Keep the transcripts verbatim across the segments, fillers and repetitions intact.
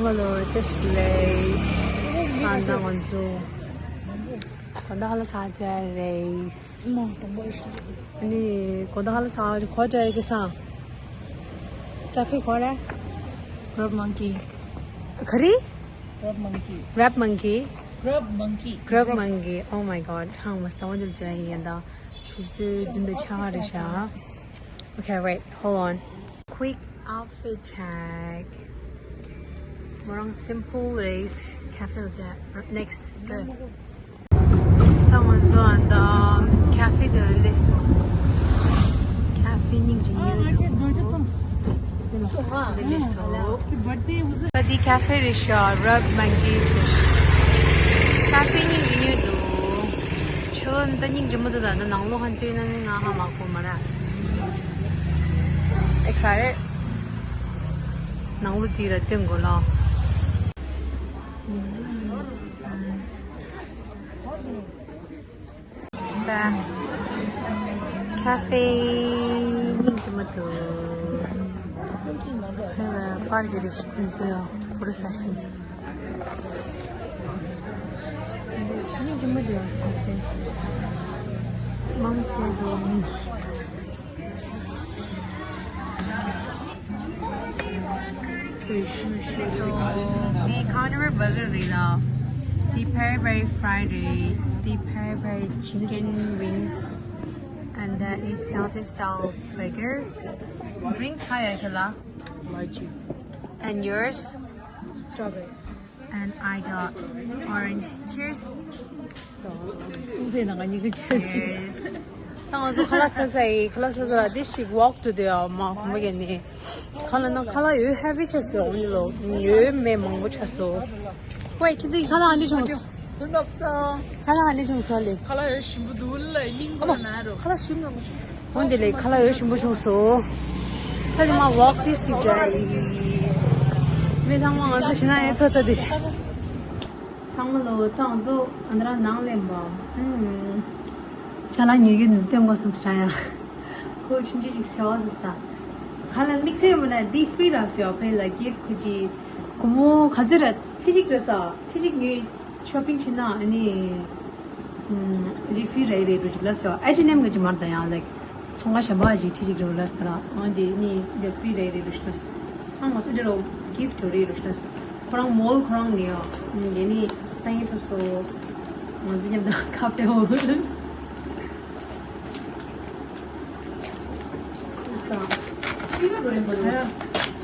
Hello, just today. ང་ཚོ་དགོང་དག་ལ་ཟ་བྱས་རེད། ཨ་ནི་དགོང་དག་ལ་ཟ་བྱས་གོ་བྲལ་གི་ས། ཊ་ཕིག་གོ་རེད། Grub monkey. ག་རེ། Grub monkey. Grub monkey. Grub monkey. Grub monkey. Oh my god. ཧང་མ་སྟ་བ་འདི་ལ་ཡིན་ད། ཆུ་ཚོད་བདུན་དང་ཕྱེད་ཀ་རེད་ཤག Okay, wait, hold on. Quick outfit check. མོ་རང་simple race cafe ལ་བྱས། Next, go. ད་ང་ཚོ་ཨ་ད་cafe དེ་ལ་སླེབས་སོང་། cafe སྙིང་རྗེ་ཉོས་འདུག་དེ་ལ་སླེབས་སོང་། ད་འདི་cafe རེད་ཤག Grub monkey ཟེར། cafe སྙིང་རྗེ་ཉོས་འདུག་ཁྱོད་ད་སྙིང་རྗེ་མོ་འདུག་ད་ནང་ལོགས་ཧན་ཅོས་ན་ནི་ང་ཧ་མ་གོ་མ་ར། Excited. ནང་ལོགས་ཅིག་ར་སྟོན་དགོས་ལ། ད་cafe སྙིང་རྗེ་མོ་འདུག་ཕར་གྱི་རེ་ཞིག་ཁོང་ཚོ་ཡང་ཧུར་ས་ཤོད། སྙིང་རྗེ་མོ་འདུག cafe མང་ཆེ་འདུག་མི། འདི་carnivore burger རེད་ལ། འདི་peri peri fry རེད། འདི་peri peri chicken wings and that is Southern style burger. Drinks ག་ཡོད་ཁྱོད་ལ། Lychee. And yours? Strawberry. And I got orange. Cheers. ཁོང་ཚོས་ནང་ང་གཉིས་ཀྱི་ཆེ་ཟེར། ད་ང་ཚོ་ཁ་ལག་ཟ་ས་ཡི་ཁ་ལག་ཟ་ས་ལ་འདི་ཞིག་walk to the མ་གོམ་པ་གྱ་ནི། ཁ་ལག་ན་ཁ་ལག་ཡོད་heavy ཆགས་སོང་ནི་ལོ། ཡོད་མེད་མང་པོ་ཆགས་སོང་། ཝེ་ཁྱེད་ཚོའི་ཁ་ལག་ཨ་འདི་བྱུང་སོང་། ཁ་ལག་ཨ་འདི་བྱུང་སོང་ལེ། ཁ་ལག་ཡོད་ཞིམ་པོ་འདུག་ལ་སྙིང་པོ་ན་རོ། ཁ་ལག་ཞིམ་ནམ། འོན་ཏེ་ལས་ཁ་ལག་ཡོད་ཞིམ་པོ་བྱུང་སོང་། ད་ནི་མ་walk this is dry. མི་ཚང་མ་ང་ཚོ་ཞིག་ན་ཡོད་ཚོད་ལྟ་དེ། ཚང་མ་ལོ་ཏང་ཚོ་ཨ་ནི་རང་ནང་ལེན་པ། ཅ་ལག་ཉོ་རྒྱུ་འཛི་སྟོན་དགོས་སམ་ཤ་ཡ། ཁོ་ཕྱིན་ཆད་ཅིག་ཟེར་བ་སོང་ད། ཁ་ལ་དམིགས་བསལ་ཡོད་མ་ན་འདི་free ར་ཟེར་བ་ཕེ་ལ་gift ཁོ་ཅི། ཁོ་མོ་ག་ཚོད་ར་ཁྲི་གཅིག་ར་ས་ཁྲི་གཅིག་ཉོས། shopping ཕྱིན་ན་ཨ་ནི། ཨམ། འདི་free རེད་རེད་འགྲོ་ཅིག་ལ་སོ། H&M གི་ཅིག་མར་ད་ཡང་like ཚོང་ཁང་གཞན་པ་ཅིག་ཁྲི་གཅིག་རེད་ལ་སོ་ར། ཨང་འདི་ནི་འདི་free རེད་རེད་འགྲོ་ཤི་ལ་སོ། ཨང་ང་སོ་འདི་རོ་gift རེད་འགྲོ་ཤི་ལ་སོ། ཁོ་རང་mall ཁོ་རང་ནི་ཡོ། འདི་ནི་ཏང་ཡིན་ཐུ་སོ། ང་ཚོ་མཉམ་དུ་ཁ་པེ་འོ།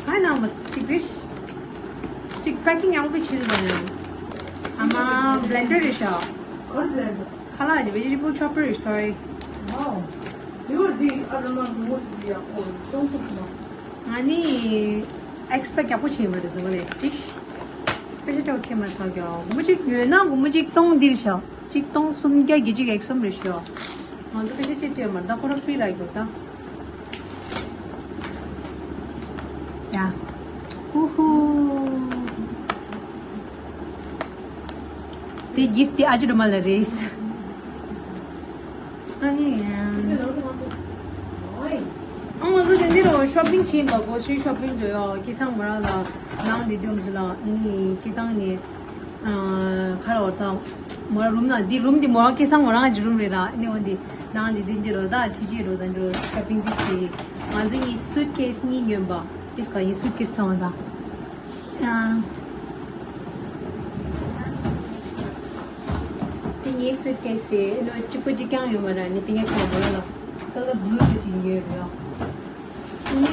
ཧའི་ནང་མ་གཅིག་རེད། གཅིག་packing ཡག་པོ་བྱེད་འདུག་ཨ་མ་blender རེད་ཤག་ཁ་ལག་ཅིག་vegetable chopper རེད། sorry. ང་ནི་expect ཡག་པོ་བྱས་པ་རེད་ཟེར་བ་ལས་ཅིག་དཔེ་ཆ་ཁྱེད་མ་ཚང་གི་ཨོ། སྒོར་མོ་གཅིག་ཉོས་ན་སྒོར་མོ་གཅིག་སྟོང་འདིར་ཤག་གཅིག་སྟོང་སུམ་བརྒྱ་བརྒྱད་ཅུ་གྱ་གསུམ་རེད་ཤག་ང་ཚོ་ཕལ་ཆེར་ཅེས་སྤྲད་མ་རེད། ད་ཁོ་རང་free རག་གི་ཡོད་ད། ཡ། ཧུ་ཧུ། དེ་gift དེ་ཨ་ཅེ་རུ་མ་ལ་རེད། ཨ་ནི། ཨ་ང་ཚོ་དེ་འདི་རུ་shopping བྱེད་པ་གོ་ཤི་shopping འགྲོ་ཡོད། ཁེ་སང་མོ་རང་ལ་ནང་འདི་འདུམ་ཞིག་ལ་ནི་སྤྱི་བཏང་ནི། ཁ་ལ་བར་དང་། མོ་རང་རུམ་ན་འདི་རུམ་འདི་མོ་རང་ཁེ་སང་མོ་རང་གི་རུམ་རེད་ར། ནི་འོན་ཏེ་ནང་འདི་འདི་འདི་རོ་ད་ཐུགས་རྗེ་རོ་ད་འགྲོ་shopping འདི་བྱེད། ང་ཚོ་གཉིས་suitcase གཉིས་ཉོས་པ། དེ་སྐ་ཡིན་suitcase དང་བ་དང་། དེ་ངའི་suitcase རེད། ཨ་ནི་གཅིག་པོ་གཅིག་རྐྱང་ཡོད་མ་རེད། ནི་པི་ཉག་ཁང་མོ་ལ་color blue དེ་གཅིག་ཉོས་རེད། ཨ་ནི་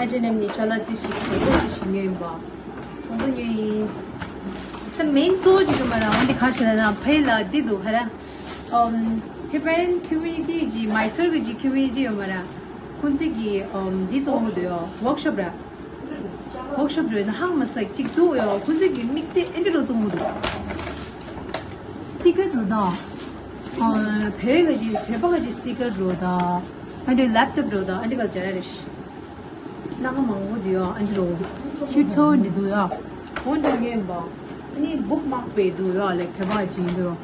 ཨ་ཅེ་ནེམ་ནི་ཅ་ལག་དེ་ཞིག་དེ་ཞིག་ཉོས་ཡིན་པ། གྲོང་ཚོ་ཉོས་ཡིན། ད་main གཙོ་བོ་གཅིག་ཡོད་མ་རེད། འོན་ཏེ་ག་ཞིག་ལ་ན་ཕའི་ལ་འདི་འདུག་ག་ར། ཨམ། Tibetan community གི་Mysore གི་གཅིག་community ཡོད་མ་རེད། ཁོང་ཚོས་ཀྱི་ཨམ་འདི་བཙོང་གི་འདུག་ཡོ། workshop ར། workshop འགྲོ་ཡིན་ན་ཧང་མ་སི་ལ་གཅིག་འདུག་ཡོ། ཁོང་ཚོས་ཀྱི་དམིགས་བསལ་ཨེ་འདྲ་རུ་བཙོང་གི་འདུག sticker རུ་དང་། ཨ་བོད་ག་ཅིག་བོད་པ་ག་ཅིག་sticker རུ་དང་། ཨ་འདྲ་laptop རུ་དང་ཨ་འདྲ་ག་ཅིག་ར་རེད། སྣ་ཁ་མང་པོ་འདུག་ཡོ། ཨ་འདྲ་རུ་ཁྱུ་ཚོ་འདི་འདུག་ཡོ། འོན་ཏེ་ཉོས་པ། ཨ་ནི་bookmark པའི་འདུག་ཡོ། like དེ་བ་ཅིག་འདུག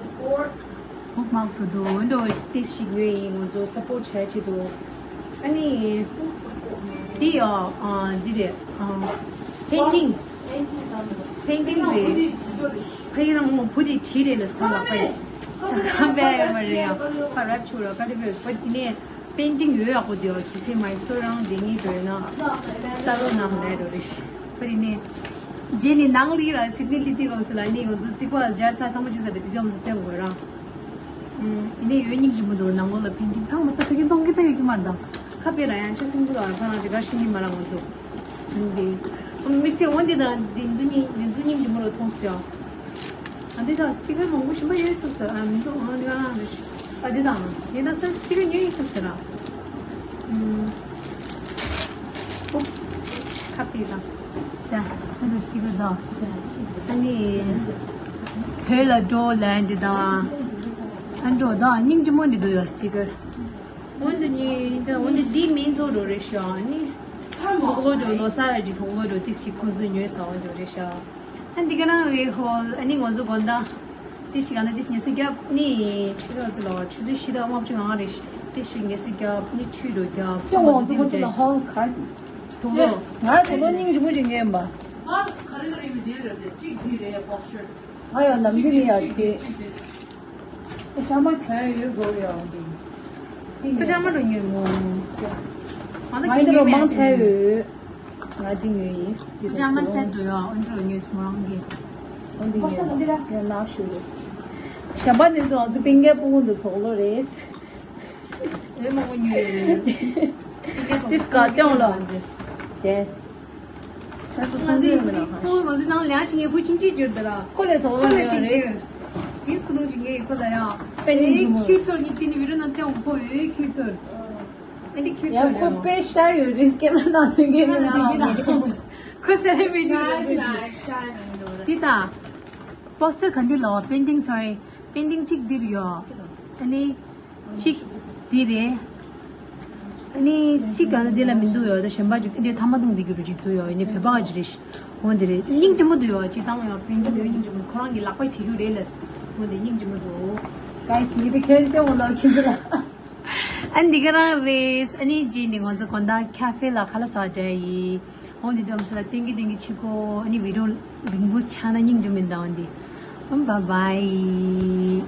bookmark དུ་འདུག་འོན་ཏེ་དེ་ཞིག་ཉོས་ཡིན། ང་ཚོ་support བྱས་ཆེད་དུ། ཨ་ནི། འདི་ཡོ། ཨ། འདི་རེད། ཨ། པེན་ཊིང་། པེན་ཊིང་རེད། ཕ་གི་རང་མོ་བུ་དེ་བྲིས་རེད་ལ་ཁོ་ལ་ཕ་གི་ད་གང་བས་ཡོད་མ་རེད་ཡ། ཁ་རབ་ཆུ་ར་ཀ་དེ་བས་པ་དེ་ནས་པེན་ཊིང་ཡོད་ཡག་པོ་དེ་ཡོ། གལ་སྲིད་མ་ཡི་སོ་རང་དེ་ངེས་འགྲོ་ཡོད་ན་ས་རོ་ནང་ལས་འགྲོ་རེད། པ་དེ་ནས་རྗེས་ནས་ནང་ལི་ར་སིད་ནི་ལི་ཏི་གམ་སི་ལ་ནི་ང་ཚོ་རྩིག་པ་ལ་སྦྱར་ཚ་ཚང་མ་ཞིག་ས་རེད། དེ་གམ་སི་སྟོན་དགོས་ར། ཨུམ། ཡིན་ནའི་ཡོད་སྙིང་རྗེ་མོ་འདུག་ནང་ལོགས་ལ་པེན་ཊིང་ཐང་མ་ས་ཕ་གི་གཏོང་གི་ད་ཡོད་ཀྱི་མ་རེད་ད། ཁ་དཔེ་ལ་ཡང་ཆ་སིང་པོ་ལ་ཁ་ནང་ཅིག་ག་ཤི་ནི་མ་ར་ང་ཚོ། འདི་དམིགས་བསལ་འོན་ཏེ་ད་འདི་འདི་གཉིས་འདི་ཚོ་སྙིང་རྗེ་མོ་ལ་མཐོང་སོང་ཡ། ཨ་འདི་ད་སི་ཊི་ཀར་མང་པོ་ཞིག་མ་ཡོད་སོང་ཟེར། ཨ་མི་འདུག་ཨ་འདི་ག་རང་རེད། ཨ་འདི་ད་འདི་ད་སི་ཊི་ཀར་ཉོས་ཡིན་སོང་ཟེར་ཨ། ཨུམ། ཨུབས། ཁ་དཔེ་ད། ད་ཨ་འདི་སི་ཊི་ཀར་ད། ཨ་ནི་བོད་ལ་འགྲོ་ལན་འདི་ད། ཨ་འགྲོ་ད་སྙིང་རྗེ་མོ་འདི་འདུག་ཡ་སི་ཊི་ཀར། འོན་ཏེ་ནི་ད་འོན་ཏེ་འདི་མིང་ཚོ་འགྲོ་རེད་ཤག་ནི། དུག་ལོག་འགྲོ་ལོ་གསར་རེད་ཀྱི་དུག་ལོག་འགྲོ་ཏི་ཞིག་ཁོ་ཚོས་ཉོས་ས་འོ་འགྲོ་རེད་ཤག་ཨ་འདི་ག་རང་རེད་ཧོལ། ཨ་ནི་ང་ཚོ་དགོང་དག་ཏི་ཞིག་ཨ་ན་ཏི་ཞིག་ངལ་གསོ་རྒྱབ་ནི་ཆུ་ཚོད་ཚོད་ལོ་ཆུ་ཚོད་བཞི་དང་ལྔ་བཅུ་ང་རེད། ཏི་ཞིག་ངལ་གསོ་རྒྱབ་ནི་ཆུ་རུ་རྒྱབ་ཀྱང་ང་ཚོ་ཁོ་ཚོ་ལ་ཧོལ་གར་དུག་ལོག་ང་དུག་ལོག་སྙིང་རྗེ་མོ་ཞིག་ཉོས་ཡིན་པ། ང་ག་རེ་ག་རེ་མི་དེ་རེད་དེ་གཅིག་འདི་རེད་པོ་སི་ཅར། ང་ཡང་ལམ་འདི་ནས་ཡར་དེ། ཤ་མ་གྱོན་ཡོད་དགོས་ཡོད་འདི། ཁོ་ཅག་མ་འགྲོ་ཉོས་མོ། ང་ད་ང་ཡིན་ནོ་མང་ཆེ་ཡོད། ང་འདི་ཉོས་ཡིན། ཁོ་ཅག་མ་སེ་འགྲོ་ཡོད་འོན་འགྲོ་ཉོས་མོ་རང་གི། འོན་འདི་ཉོས་མོ་ཡང་ལགས་ཞུ་རེད། གཞན་པ་འདི་ཚོ་ང་ཚོ་པིང་ཀའི་ཕྲུ་གུ་འདི་དོག་ལོ་རེད། ཨེ་མ་གོ་ཉོས། ཏིས་ཀ་ཏེའོ་ལ། དེ། ཁྱེད་ཚོ་ང་ཚོའི་ཁོང་ང་ཚོའི་ནང་ལས་ཅི་ངས་བུ་ཁྱིམ་ཅིག་བསྒྱུར་དེ་ར། ཁོ་ལས་ཐོག་ལ་ཁོ་ལས་ཡོད་ཅིག་རེད། བྱིས་ཁུ་ནུ་ཅིག་ངས་ཁོ་ལ་ཡང་། པེ་ནི་ཨེ་ཁྱོད་ཚོར་ངས་ཅི་ནི་བི་རུ་ན་ཏེའོ་ཁོ་ཨེ་ཁྱོད་ཚོར། ཨེ་ནི་ཁྱོད་ཡང་ཚོར་ཁོ་ཡང་པེ་ཤ་ཡོད་རེད་སྐེ་མ་ནང་ཚོད་ངས་མི་ལ་ཡང་ཁོ་སེ་རེ་མི་ཤ་ཤ་ཤ་ནི་འདི་ད། པོ་སི་ཊར་ག་འདི་ལོ་པེན་ཊིང་སོ་རི་པེན་ཊིང་གཅིག་འདིར་ཡོད། ཨ་ནི། གཅིག་འདི་རེད། ཨ་ནི་གཅིག་ག་ན་འདི་ལ་མི་འདུག་ཡོད་ད་གཞན་པ་ཅིག་འདི་ཐ་མ་དུང་འདི་གི་རུ་ཅིག་འདུག་ཡོད་ཡིན་ནི་བོད་པ་ག་ཅིག་རེད། འོ་འདི་རེད་སྙིང་རྗེ་མོ་འདུག་ཡོད་ཅིག་བཏང་ཡོད་པིན་ཀི་ཡོད་སྙིང་རྗེ་མོ་ཁོ་རང་གི་ལག་པ་བྲིས་རྒྱུ་རེད་ལ། འོ་འདི་སྙིང་རྗེ་མོ་འདུག་ག་ཡིས་ངེད་དེ་ཁྱོད་ལྟེ་འོ་ལོ་ཁྱོད་ཚོ་ལ། ཨ་འདི་ག་རང་རེད། ཨ་ནི་རྗེས་ནས་ང་ཚོ་དགོང་དག་ཁ་ཧྥེ་ལ་ཁ་ལག་ཟ་འདྲ་ཡིན། འོ་འདི་དམ་སུ་ལ་ཏིང་གི་ཏིང་གི་ཆི་ཀོ་ཨ་ནི་བི་རོ་རིང་པོ་ཆགས་ན་སྙིང་རྗེ་མི་འདུག་འོ་འདི། ཨམ་བཱའི་བཱའི།